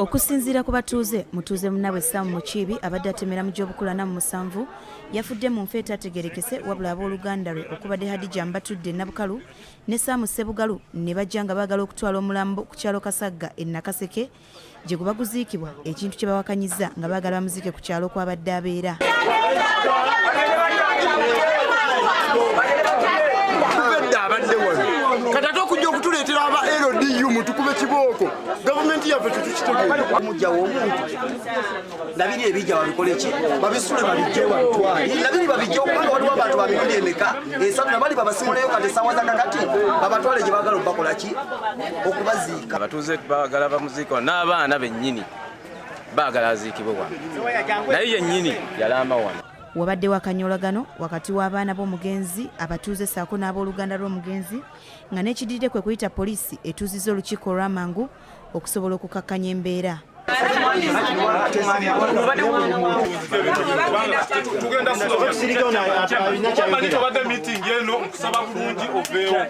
Okusinziira ku batuuze, mutuuze munnaabwe Sam Mukiibi abadde atemera mu gy'obukulu 47 yafudde mu nfa etaategeerekese wabula abooluganda lwe okubadde Hadija Mbatudde Nabukalu ne Sam Ssebugalu ne bajja nga baagala okutwala omulambo ku kyalo Kasagga e Nakaseke gye guba guziikibwa ekintu kye bawakanyizza nga baagala bamuziike ku kyalo kw'abadde abeera. Abadde wano kati ate okujja okutuleetera aba LDU mutukube kibooko, gavumenti yaffe tetukitegeera. Mujjawo omuntu nabiri ebijja babikole ki, babisule, babijje, babitwale nabiri babijje, okubanga waliwo abantu ba mirundi emeka esatu nabali babasimuleyo. Kati esaawa za kakati babatwale gye baagala obakola ki, okubaziika. Abatuuze baagala bamuziika wano, n'abaana bennyini baagala aziikibwe wano, naye yennyini yalamba wano. Wabaddewo akanyolagano wakati w'abaana b'omugenzi, abatuuze ssaako n'abooluganda lw'omugenzi, nga n'ekidiridde kwe kuyita poliisi etuuzizza olukiiko olw'amangu okusobola okukakkanya embeera.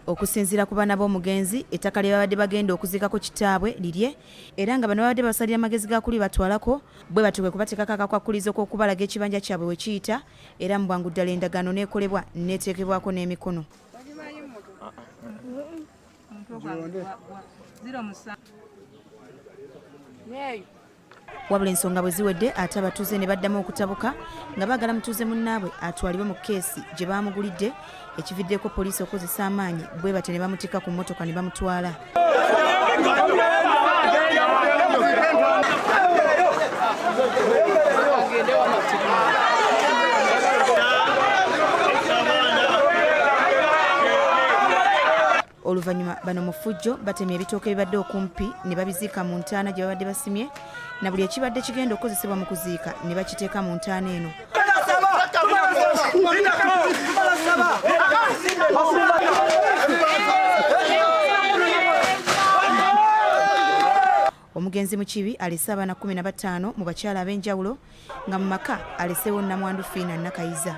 Okusinziira ku baana b'omugenzi, ettaka lye babadde bagenda okuziikako kitaabwe lirye, era nga bano babadde basalira amagezi ga kulibatwalako, bwe batyo kwe kubateekako akakwakkulizo k'okubalaga ekibanja kyabwe we kiyita, era mu bwangu ddala endagaano n'ekolebwa n'eteekebwako n'emikono. Wabula ensonga bwe ziwedde, ate abatuuze ne baddamu okutabuka nga baagala mutuuze munnaabwe atwalibwe mu keesi gye baamugulidde, ekividdeko poliisi okukozesa amaanyi, bwe batyo ne bamutikka ku mmotoka ne bamutwala. Oluvannyuma bano mu ffujjo batemye ebitooke ebibadde okumpi ne babiziika mu ntaana gye babadde basimye, na buli ekibadde kigenda okukozesebwa mu kuziika ne bakiteeka mu ntaana eno. Omugenzi Mukiibi alese abaana 15 mu bakyala ab'enjawulo, nga mu maka aleseewo nnamwandu Fiina Nakayiza.